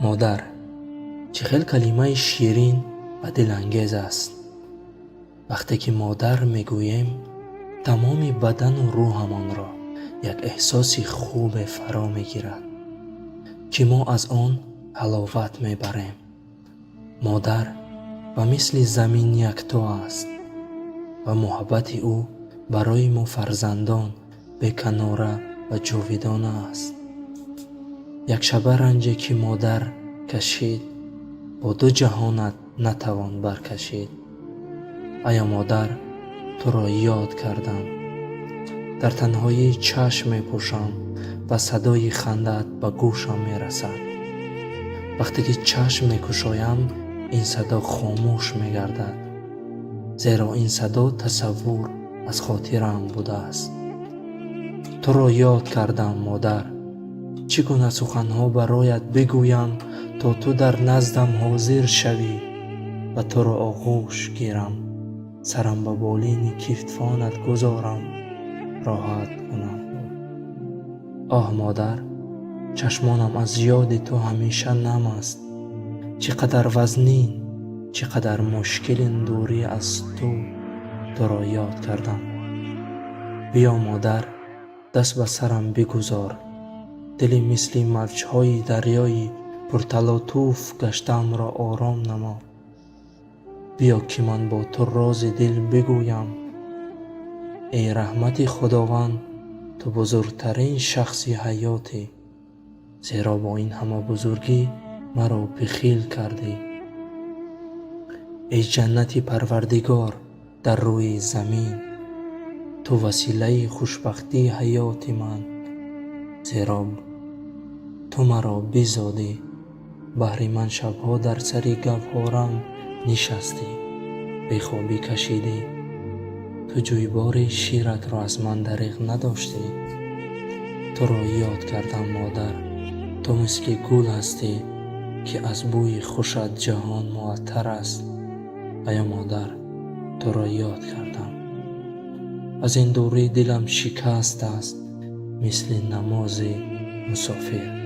Модар чӣ хел калимаи ширин ва дилангез аст. Вақте ки модар мегӯем, тамоми бадану рӯҳамонро як эҳсоси хубе фаро мегирад, ки мо аз он ҳаловат мебарем. Модар ба мисли замин якто аст ва муҳаббати ӯ барои мо фарзандон беканора ва ҷовидона аст. Як шаба ранҷе ки модар кашид, бо ду ҷаҳонат натавон баркашид. Ая модар, туро ёд кардам. Дар танҳоӣ чашм мепӯшам ва садои хандаат ба гӯшам мерасад. Вақте ки чашм мекушоям, ин садо хомӯш мегардад, зеро ин садо тасаввур аз хотираам будааст. Туро ёд кардам, модар. Чӣ гуна суханҳо бароят бигӯям, то ту дар наздам ҳозир шавӣ ва туро оғӯш гирам, сарам ба болини китфонат гузорам, роҳат кунам. Оҳ, модар, чашмонам аз ёди ту ҳамеша нам аст. Чӣ қадар вазнин, чӣ қадар мушкил ин дурӣ аз ту. Туро ёд кардам. Биё, модар, даст ба сарам бигузор. Дили мисли мавҷҳои дарёи пурталотуф гаштаамро ором намо. Биё, ки ман бо ту рози дил бигӯям. Эй раҳмати Худованд, ту бузургтарин шахси ҳаётӣ, зеро бо ин ҳама бузургӣ маро бихил кардӣ. Эй ҷаннати Парвардигор дар рӯи замин, ту василаи хушбахтии ҳаёти ман, зеро ту маро бизодӣ, баҳри ман шабҳо дар сари гаҳворам нишастӣ, бехобӣ кашидӣ. Ту ҷӯйбори ширатро аз ман дариғ надоштӣ. Туро ёд кардам, модар. Ту мисли гул ҳастӣ, ки аз бӯи хушат ҷаҳон муаттар аст. Ая модар, туро ёд кардам. Аз ин дурӣ дилам шикаст аст, мисли намози мусофир.